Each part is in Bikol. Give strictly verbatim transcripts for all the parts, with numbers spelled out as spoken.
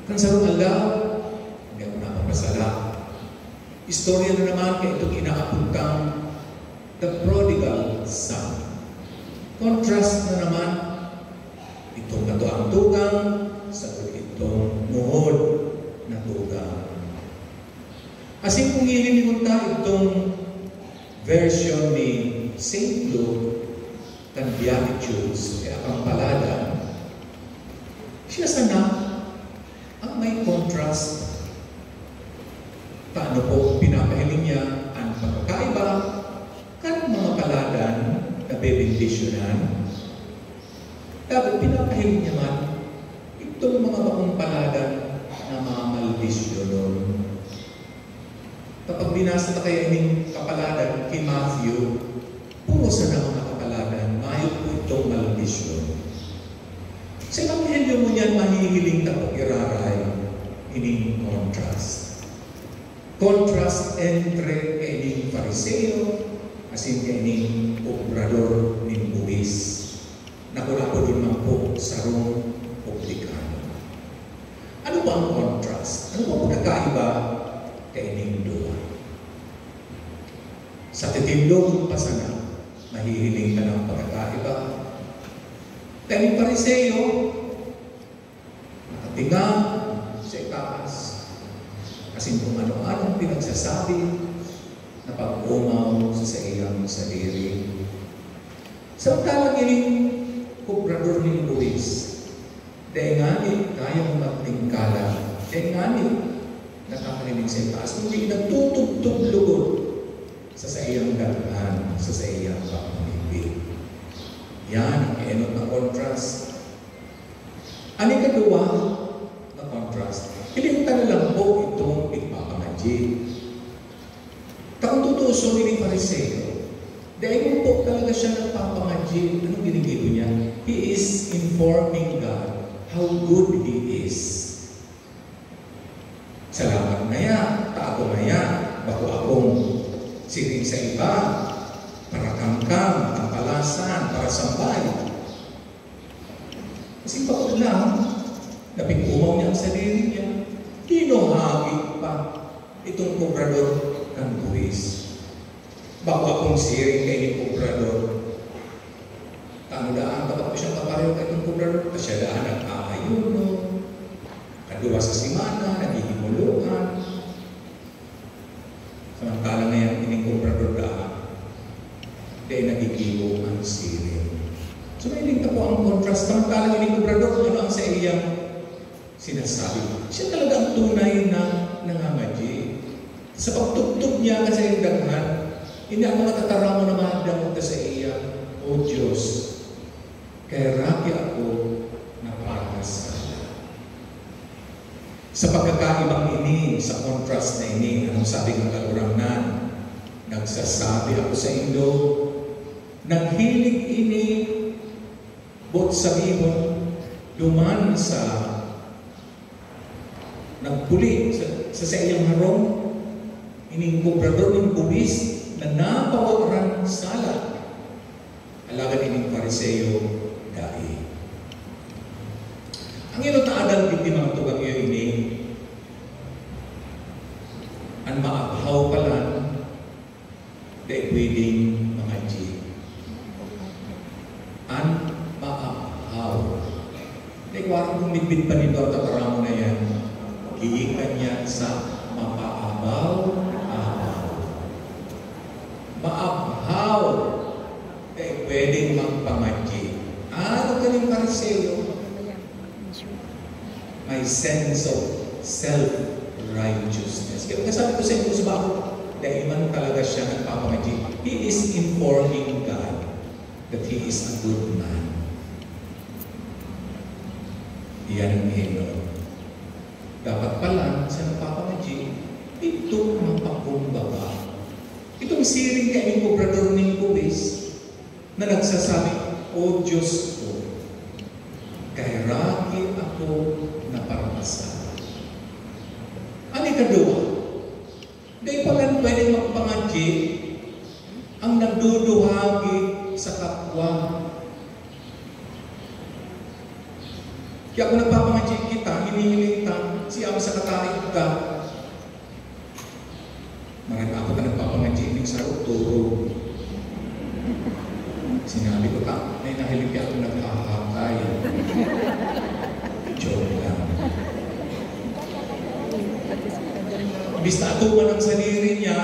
Kan sarong aldaw, hindi ako napapasala. Istorya na naman kay itong inaapod kang The Prodigal Son. Contrast na naman itong katuang tugang sagkod itong muhod na tugang. Asin kung hihilingon ta itong version ni Saint Luke, kan Beatitudes, kaya kang paladan, siya sana ang may contrast. Paano po pinapahiling niya ang pagkakaiba kan mga paladan na bebendisyonan? Dapat pinapahiling niya man itong mga bakong paladan na mamaldisyonon. Kapag binasa ta kaya ining kapaladan ki Matthew, puro sana mga kapaladan, mayo po itong maldisyon. Sa Ebanghelyo ngunyan, mahihiling ta po giraray ining contrast. Contrast entre kaining Fariseo asin kaining obrador nin buhis na kun apodon man po sarong publikano. Ano ba ang contrast? Ano ba ang pagkakaiba kaining duwa? Sa titindog pa sana, mahihiling ka ng pagkakaiba. Kaining Fariseo, nakatinga sa itaas, asin kung ano-anong pinagsasabi na pag-omaw sa saiyang sadiri. Samantalang ining kobrador nin buhis, dai ngani kayang magtingkala, dai ngani nakakahiling sa itaas, kundi nagtutubtob lugod sa saiyang daghan, sa saiyang pamimibi. Yan ang enot na contrast. An ikaduwa na contrast, hiling ta na lang po itong nagpapangadyi. Ta kung tutuuson, ini Fariseo, dai man po talaga siya nagpapangadyi. Anong ginigibo niya? He is informing God how good He is. Salamat na ya, tago na ya, bako akong siring sa iba, para kangkang, tampalasan, para sambay. Kasi bako lang, napig-omaw niya ang sadiri niya. Hinuhagi pa itong kobrador kan buhis. Bako akong siring kaining kobrador. Tano daan, dapat ko siyang kapareho kaitong kobrador. Ta siya daan nag-aayuno. Kaduwa sa semana, naghihimuloan. Samantalang ngayon, ining kobrador daan, dai nagigibo an siring. So, mahiling ta po ang contrast. Samantalang ining kobrador, ano ang saiyang sinasabi? Siya talaga ang tunay na nangangadyi. Sa pagtubtob niya kan saiyang daghan, ini ang mga tataramon na madangog ta saiya, "O Diyos, kaheraki ako na parasala." Sa pagkakaibang ini, sa contrast na ini, anong sabi ng Kagurangnan? "Nagsasabi ako saindo, naghilig ini, boot sabihon, duman sa nagpuli sa, sa saiyang harong, ining kobrador nin buhis na napawaran sala." Alagad ining Fariseo, dai. Ang inutadal digdi, mga tugang, iyo ini, an maabhaw palan, dai pwedeng mangadyi. An maabhaw. Dai ko aram kung midbid pa nindo ang tataramon na yan. Gikan yan sa mapaabaw-abaw. Maabhaw. Dai pwedeng magpangadyi. Ano kaning Fariseo? May sense of self-righteousness. Kaya sabi ko sa inyo, sa bako, dai man talaga siya nagpapangadyi. He is informing God that he is a good man. Iyan ang hino. Dapat pala, sa nagpapangadyi, ito ang pagkumbaba. Itong siring kaining kobrador nin buhis na nagsasabi, "O Diyos ko, kaheraki ako na parasala." An ikaduwa, dai palan pwedeng magpangadyi ang nagduduhagi sa kapwa. Kaya kung nagpapangadyi kita, hinihiling ta, Siya ang sa kataig ka. Maray pa ako na nagpapangadji ning saro, toro. Sinabi ko, "Ta, may nahiling kaya akong naghahatay." Joke lang. Imbis na atuman ang sadiri niya,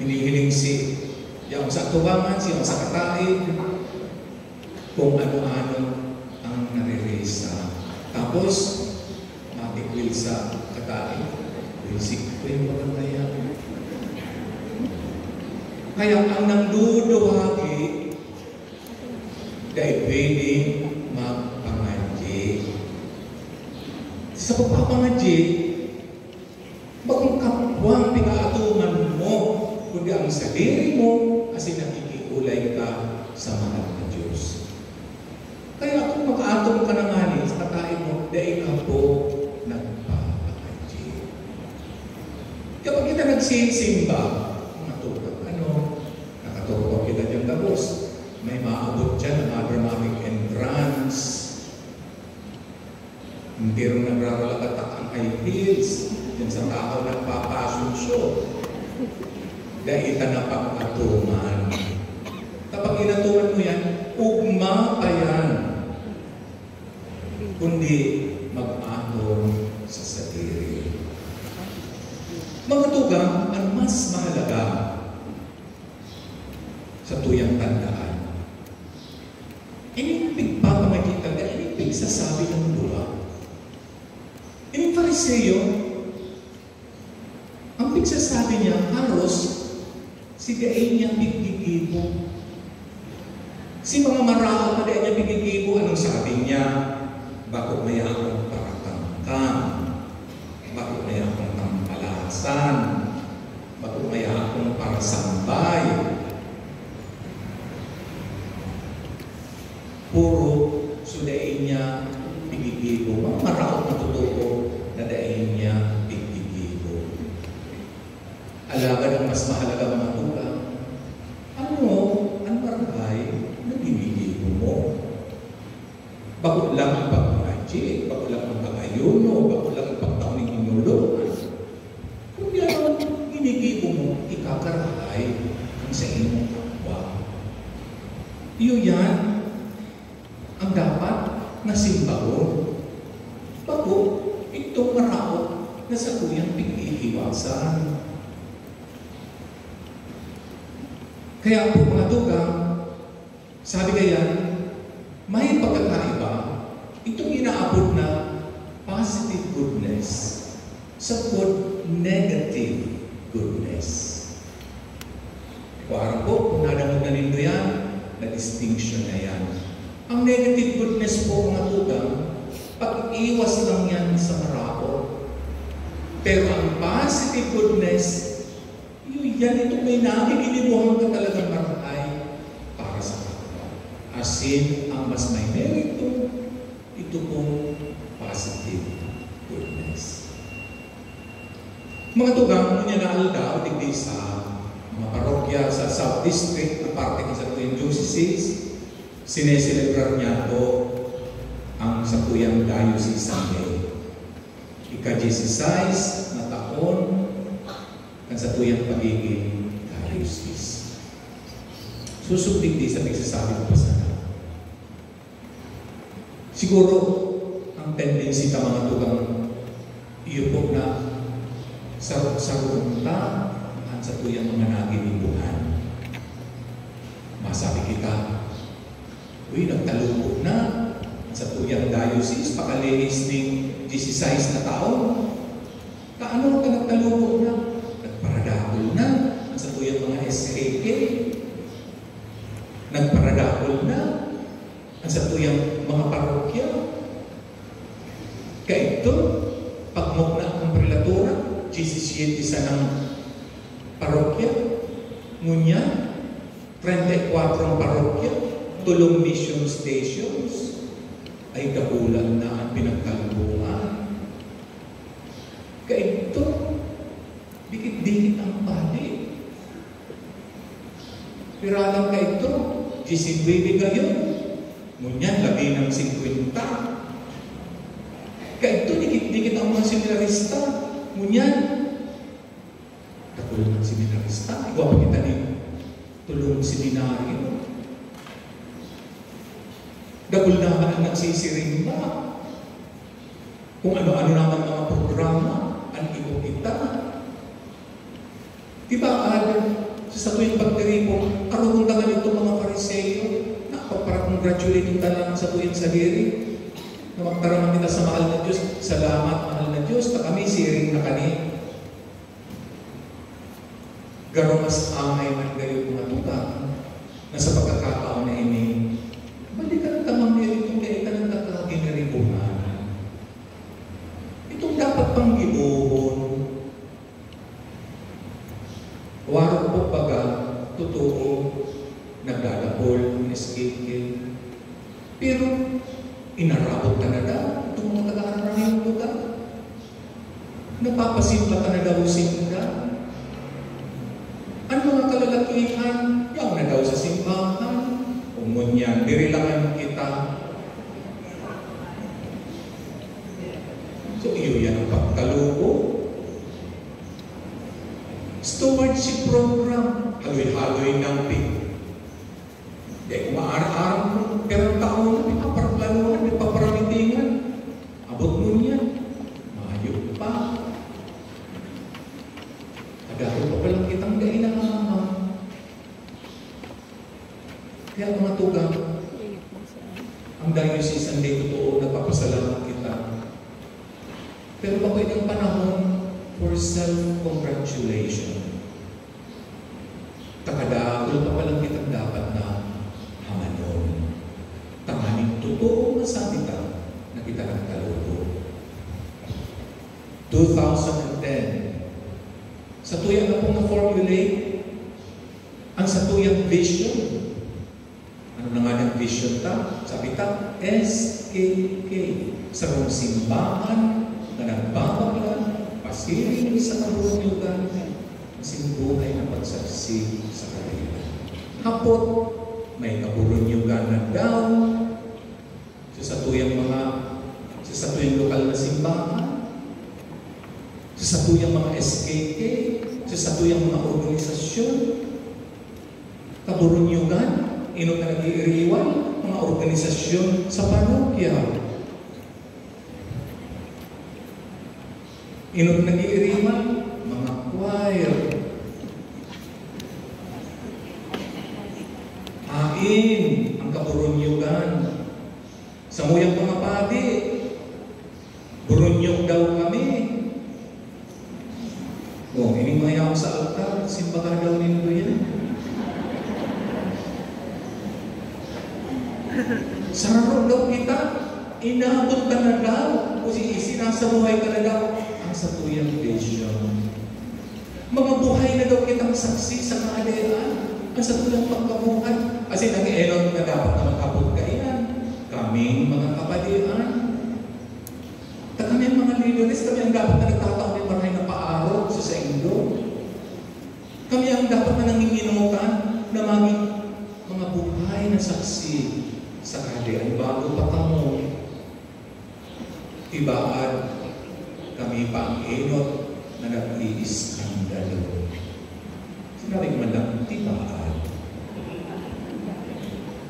hinihiling si, yaon sa atubangan, siya sa kataig, kung ano-ano ang naririsa. Tapos, matikwil sa kataig, "Uy, si Kuya, walang kaya." Kaya ang nangduduhagi, dai pwede magpangadji. Sa pagpapangadji, bakong kapwang pinaatuman mo, kundi ang sadiri mo, asin nakikiulay ka sa mahal na Diyos. Kaya kung mag-aatong ka na ngani sa kataig mo, dai ka po nagpapangadji. Kapag kita nagsisimba, mga tugang, ano, nakatupag kita dyan gabos. May maabot dyan ang mga dramatic entrance. Enterong nagraralagat ang high heels. Diyan sa tao nagpa-fashion show. Dai ta na pag-atuman. Kapag inatuman mo yan, ugma pa yan. Kundi mag-anom sa sadiri. Mga tugang, ang mas mahalaga sa tuyang tandaan. Ini pigpapangadji talaga, ini pigsasabi ng buha. Ini Fariseo, ang pigsasabi niya, haros si dai niya piggigibo. Si mga maraot na dai niya piggigibo, anong sabi niya? "Bako maya akong paratangkang. Bako maya akong tampalasan. Bako maya akong parasambay." Puro so dai niya piggigibo. Mga maraot na totoo na dai niya piggigibo. Alagad ang mas mahalaga, mga tugang, ano an marahay na ginigibo mo? Bako lang ang pagpangadji, bako lang ang pag-ayuno, bako lang ang pagtao nin hinuluan. Kundi ano ang ginigibo mo, ikakarahay ang sa imong kapwa. Iyo yan ang dapat na simbahon. Bako, itong maraot na satuyang pig-iiwasan. Kaya po, mga tugang, sabi kaya, may pagkakaiba itong inaabot na positive goodness sagkod negative goodness. Di ko aram po kung nadangog na nindo yan, na distinction na yan. Ang negative goodness po, mga tugang, pag-iwas lang yan sa maraot. Pero ang positive goodness, iyo yan, itong may nagiginibuhan ka talagang marahay para sa kapwa. Asin, ang mas may merito, ito pong positive goodness. Mga tugang, ngunyan na aldaw, digdi sa mga parokya sa South District na parte kan satuyang diocese, sineselebrar niyato ang satuyang Diocese Sunday. Ika-dieciséis na taon kan satuyang pagiging diocese. Susog digdi sa pagsasabi ko pa sana. Siguro, ang tendency ta, mga tugang, iyo po na saro-saroon ta an satuyang mga naginibuhan. Masabi kita, "Uy, nagtalubo na an satuyang diocese, pakalihis ning dieciséis na taon." Kaano ka nagtalubo na? Nagparadakul na an satuyang mga S K K. Nagparadakul na an satuyang mga parokya. Kaidto, pagmukna kan prelatura, diecisiete sanang parokya. Ngunyan, treinta y cuatro ang parokya, tolong mission stations. Ay, dakulan na ang pinagkalooban. Kaidto, dikit-dikit ang padi. Pira lang kaidto, diesinuebe gayon. Ngunyan, labi ng singkwenta. Di kita ang mga seminarista, ngunyan. Dakul ang seminarista, igwa pa kita nin tolong seminaryo. Dakul naman ang nagsisirimba. Kung ano-ano naman mga programa, an ibo kita. Diba, Ad, sa satuyang pagtiripon, arogon ta ngadto mga Fariseo, napagpara-congratulate ta lang sa satuyang sadiri. Na magtaraman kita sa mahal na Diyos. Salamat, mahal na Diyos, ta kami siring na kani. Garo mas angay man gayo mga tugang na sa pagkakataon na ini, balikan ta man ngayon itong kaya ka nagkakaginaribuhan. Itong dapat pang gibohon. Warok po baga, totoo, nagdadapol ang S K K. Pero, inarabot ta na daw itong mga taga-Arayong lugar. Napapasimba ta na daw sinda. An mga kalalakihan, yaon na daw sa simbahan. Kung ngunyan, diri lang kita. So, iyo yan ang pagkalubo. Stewardship program, haloy-haloy nang pi-, di ko maaram-aram kung pirang taon na, may paparplanuhan, may paparamitingan. Abot mo niya, mayo pa. Adaro pa palang kitang dai na mama. Kaya mga tugang, ang diocese ang day totoo, nagpapasalamat kita. Pero bako itong panahon for self-congratulation. Takadakul pa palang kitang dapat na hamanon. Tanganing totoo masabi ta na kita nagkalubo. Two thousand and ten, sa tuya na pong na-formulate, ang satuyang vision. Ano na nga ang vision ta? Sabi ta, S K K, sarong simbahan na nagbabakla pasiring sa kaburunyogan, asin buhay na pagsaksi sa Kagurangnan. Hapot, may kaburunyogan na daw sa satuyang mga, sa satuyang lokal na simbahan, sa satuyang mga S K K, sa satuyang mga organisasyon. Kaburunyogan, inot na nag-iiriwal, mga organisasyon sa parokya. Inot na nag-iiriwal, mga choir. Hain ang kaburunyogan. Samuyang mga padi, burunyog daw kami. Oh, ining mga yaon sa altar, simbaga daw nindo yan. Sararo daw kita, inabot ka na daw, o si-, sinasabuhay ka na daw, ang satuyang vision. Mga buhay na daw kitang saksi sa Kahadean, ang satuyang pagkabuhay. Asin ang enot na dapat na mag-abot kaiyan, kaming mga kapadian. Ta kami ang mga lideres, kami ang dapat na nagtatao nin marahay na paarog sa saindo. Kami ang dapat na nanginginotan na magin mga buhay na saksi sa Kahadean bago pa kamo. Tibaad, kami pa ang enot na nag-iiskandalo. Sinabi ko man lang, "Tibaad."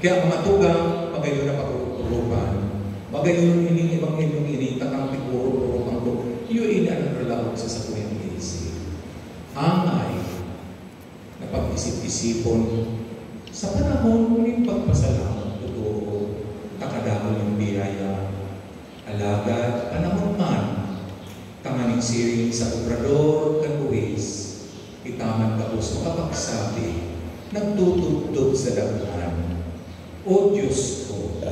Kaya mga tugang, magayon na pag-urupan. Magayon ining ebanghelyo ini, takang pag-urupan ko. Iyo ini ang nagralaog sa sakuyang isip. Angay na pag-isip-isipon sa panahon nin pagpasalamat totoo, takadakul nin biyaya. Alagad panahon man, tanganing siring sa obrador kan buhis, kita man gabos makapagsabi, nagtutubtob sa daghan, "O Diyos ko,